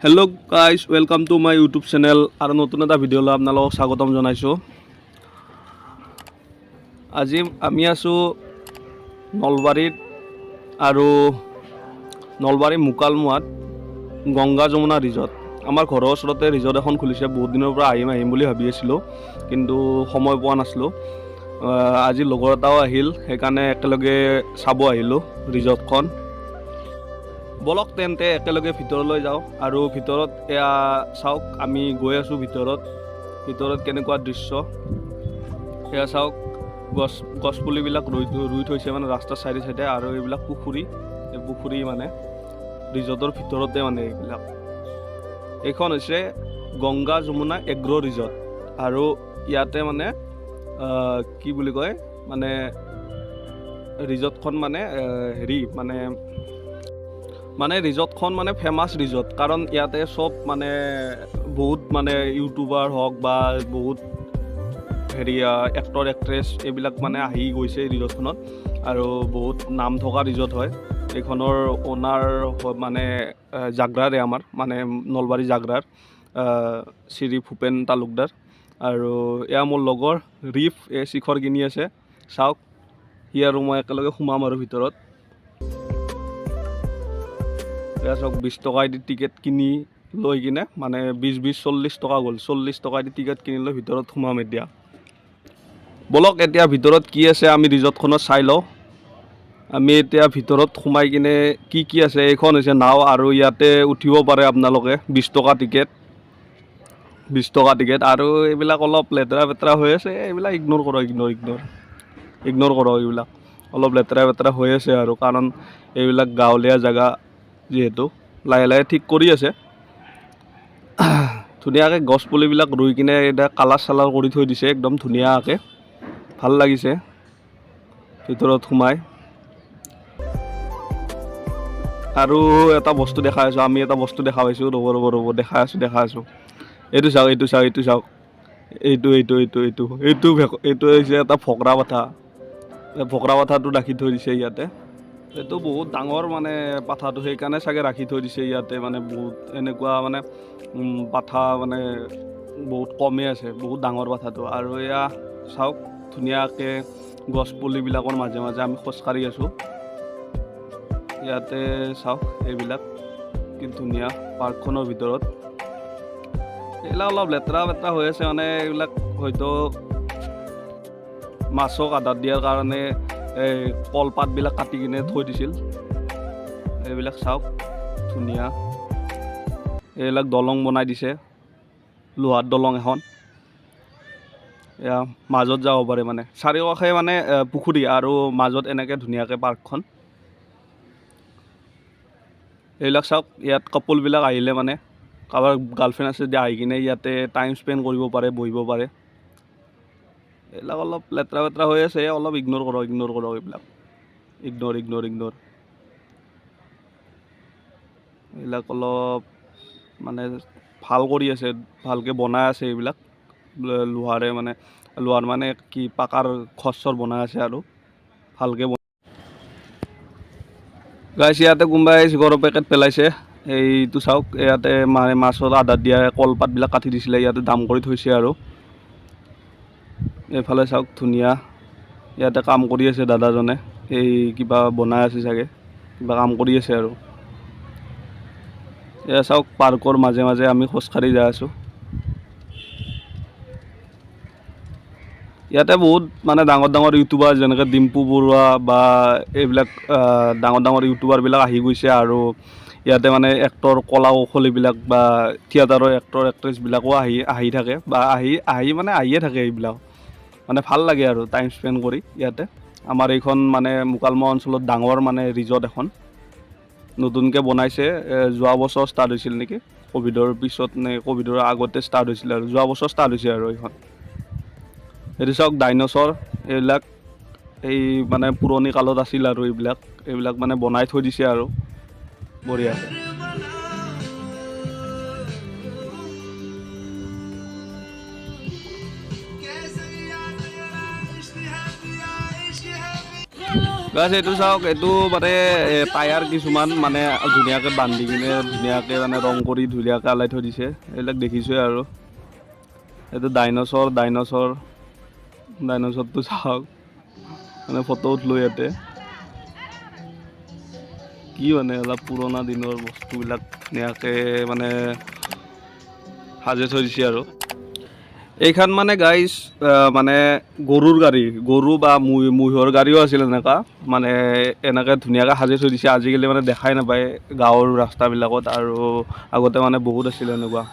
Hello guys, welcome to my YouTube channel. আৰু নতুন এটা ভিডিঅ'লৈ আপোনালোকক স্বাগতম জনাইছোঁ। আজি আমি আছোঁ নলবাৰীত আৰু নলবাৰী মুকালমুৱাত গংগা যমুনা ৰিজৰ্ট। আমাৰ ঘৰৰ ওচৰতে ৰিজৰ্ট এখন খুলিছে। বহুত দিনৰ পৰা আহিম আহিম বুলি ভাবি আছিলোঁ, কিন্তু সময় পোৱা নাছিলোঁ। আজি লগৰ এটাও আহিল, সেইকাৰণে একেলগে চাব আহিলোঁ ৰিজৰ্টখন। ব'লক তেন্তে, একেলগে ভিতৰলৈ যাওঁ। আৰু ভিতৰত এয়া চাওক, আমি গৈ আছোঁ ভিতৰত। ভিতৰত কেনেকুৱা দৃশ্য এয়া চাওক। গছপুলিবিলাক ৰুই ৰুই থৈছে মানে ৰাস্তাৰ চাইডে চাইডে। আৰু এইবিলাক পুখুৰী, এই পুখুৰী মানে ৰিজৰ্টৰ ভিতৰতে মানে এইবিলাক। এইখন হৈছে গংগা যমুনা এগ্ৰ' ৰিজৰ্ট। আৰু ইয়াতে মানে কি বুলি কয়, মানে ৰিজৰ্টখন মানে হেৰি মানে মানে ৰিজৰ্টখন মানে ফেমাছ ৰিজৰ্ট, কাৰণ ইয়াতে চব মানে বহুত মানে ইউটিউবাৰ হওক বা বহুত হেৰি এক্টৰ এক্ট্ৰেছ এইবিলাক মানে আহি গৈছে এই ৰিজৰ্টখনত। আৰু বহুত নাম থকা ৰিজৰ্ট হয়। এইখনৰ অ'নাৰ মানে জাগ্ৰাৰে, আমাৰ মানে নলবাৰী জাগ্ৰাৰ শ্ৰী ভূপেন তালুকদাৰ। আৰু এয়া মোৰ লগৰ ৰিফ, এই শিখৰ কিনি আছে চাওক। সি আৰু মই একেলগে সোমাম আৰু ভিতৰত। এয়া চাওক, 20 টকা দি টিকেট কিনি লৈ কিনে, মানে 20 20 40 টকা গ'ল। 40 টকা দি টিকেট কিনি লৈ ভিতৰত সোমাম এতিয়া। ব'লক, এতিয়া ভিতৰত কি আছে আমি ৰিজৰ্টখনত চাই লওঁ। আমি এতিয়া ভিতৰত সোমাই কিনে কি কি আছে। এইখন হৈছে নাও আৰু ইয়াতে উঠিব পাৰে আপোনালোকে, 20 টকা টিকেট, 20 টকা টিকেট। আৰু এইবিলাক অলপ লেতেৰা পেতেৰা হৈ আছে, এইবিলাক ইগন'ৰ কৰক, ইগন'ৰ ইগন'ৰ ইগন'ৰ কৰক। এইবিলাক অলপ লেতেৰা পেতেৰা হৈ আছে আৰু কাৰণ এইবিলাক গাঁৱলীয়া জেগা যিহেতু, লাহে লাহে ঠিক কৰি আছে। ধুনীয়াকৈ গছ পুলিবিলাক ৰুই কিনে এতিয়া কালাৰ চালাৰ কৰি থৈ দিছে একদম ধুনীয়াকৈ। ভাল লাগিছে ভিতৰত সোমাই। আৰু এটা বস্তু দেখাই আছোঁ, আমি এটা বস্তু দেখা পাইছোঁ। ৰ'ব ৰ'ব ৰ'ব, দেখাই আছোঁ, দেখাই আছোঁ। এইটো চাওক, এইটো চাওক, এইটো চাওক, এইটো এইটো এইটো এইটো এইটো এইটো হৈছে এটা ফকৰা পাঠা। এই ফকৰা পাঠাটো ৰাখি থৈ দিছে ইয়াতে। এইটো বহুত ডাঙৰ মানে পাঠাটো, সেইকাৰণে চাগে ৰাখি থৈ দিছে ইয়াতে। মানে বহুত এনেকুৱা মানে পাঠা মানে বহুত কমেই আছে, বহুত ডাঙৰ পাঠাটো। আৰু এয়া চাওক, ধুনীয়াকৈ গছ পুলিবিলাকৰ মাজে মাজে আমি খোজকাঢ়ি আছোঁ। ইয়াতে চাওক, এইবিলাক কি ধুনীয়া পাৰ্কখনৰ ভিতৰত। এইবিলাক অলপ লেতেৰা পেতেৰা হৈ আছে, মানে এইবিলাক হয়তো মাছক আধাৰ দিয়াৰ কাৰণে এই কলপাতবিলাক কাটি কিনে থৈ দিছিল। এইবিলাক চাওক, ধুনীয়া এইবিলাক দলং বনাই দিছে, লোহাৰ দলং এখন। এয়া মাজত যাব পাৰে, মানে চাৰিওকাষে মানে পুখুৰী আৰু মাজত এনেকৈ ধুনীয়াকৈ পাৰ্কখন। এইবিলাক চাওক, ইয়াত কাপলবিলাক আহিলে, মানে কাৰোবাৰ গাৰ্লফ্ৰেণ্ড আছে যদি আহি কিনে ইয়াতে টাইম স্পেণ্ড কৰিব পাৰে, বহিব পাৰে। এইবিলাক অলপ লেতেৰা পেতেৰা হৈ আছে, অলপ ইগন'ৰ কৰক, ইগন'ৰ কৰক এইবিলাক, ইগন'ৰ ইগন'ৰ ইগন'ৰ। এইবিলাক অলপ মানে ভাল কৰি আছে, ভালকৈ বনাই আছে এইবিলাক লোহাৰে, মানে লোহাৰ মানে কি পাকাৰ ঘৰ চৰ বনাই আছে আৰু ভালকৈ। গাইছ, ইয়াতে কোনোবাই চিখৰৰ পেকেট পেলাইছে। এইটো চাওক, ইয়াতে মানে মাছৰ আধাৰ দিয়া কলপাতবিলাক কাটি দিছিলে, ইয়াতে দাম কৰি থৈছে। আৰু এইফালে চাওক, ধুনীয়া ইয়াতে কাম কৰি আছে দাদাজনে। এই কিবা বনাই আছে চাগে, কিবা কাম কৰি আছে। আৰু এয়া চাওক, পাৰ্কৰ মাজে মাজে আমি খোজকাঢ়ি যাই আছোঁ। ইয়াতে বহুত মানে ডাঙৰ ডাঙৰ ইউটিউবাৰ, যেনেকৈ ডিম্পু বৰুৱা বা এইবিলাক ডাঙৰ ডাঙৰ ইউটিউবাৰবিলাক আহি গৈছে। আৰু ইয়াতে মানে এক্টৰ, কলা কৌশলীবিলাক বা থিয়েটাৰৰ এক্টৰ এক্ট্ৰেছবিলাকো আহি আহি থাকে বা আহি আহি মানে আহিয়ে থাকে এইবিলাক। মানে ভাল লাগে আৰু টাইম স্পেণ্ড কৰি ইয়াতে। আমাৰ এইখন মানে মুকালমুৱা অঞ্চলত ডাঙৰ মানে ৰিজৰ্ট এখন নতুনকৈ বনাইছে। যোৱা বছৰ ষ্টাৰ্ট হৈছিল নেকি, ক'ভিডৰ পিছত নে ক'ভিডৰ আগতে ষ্টাৰ্ট হৈছিলে, আৰু যোৱা বছৰ ষ্টাৰ্ট হৈছে। আৰু এইখন, এইটো চাওক, ডাইনছৰ। এইবিলাক এই মানে পুৰণি কালত আছিল আৰু এইবিলাক এইবিলাক মানে বনাই থৈ দিছে আৰু বঢ়িয়াকৈ। গাইছ, এইটো চাওক, এইটো মানে টায়াৰ কিছুমান মানে ধুনীয়াকৈ বান্ধি কিনে, ধুনীয়াকৈ মানে ৰং কৰি ধুনীয়াকৈ আলাই থৈ দিছে। এইবিলাক দেখিছোৱে। আৰু এইটো ডাইনচৰ, ডাইনচৰ, ডাইনচৰটো চাওক। মানে ফটো উঠলো ইয়াতে। কি মানে অলপ পুৰণা দিনৰ বস্তুবিলাক ধুনীয়াকৈ মানে সাজে থৈ দিছে। আৰু এইখন মানে গাইজ, মানে গৰুৰ গাড়ী, গৰু বা মহিৰ গাড়ীও আছিল। এনেকুৱা মানে এনেকৈ ধুনীয়াকৈ সাজি থৈ দিছে। আজিকালি মানে দেখাই নাপায় গাঁৱৰ ৰাস্তাবিলাকত আৰু আগতে মানে বহুত আছিল এনেকুৱা।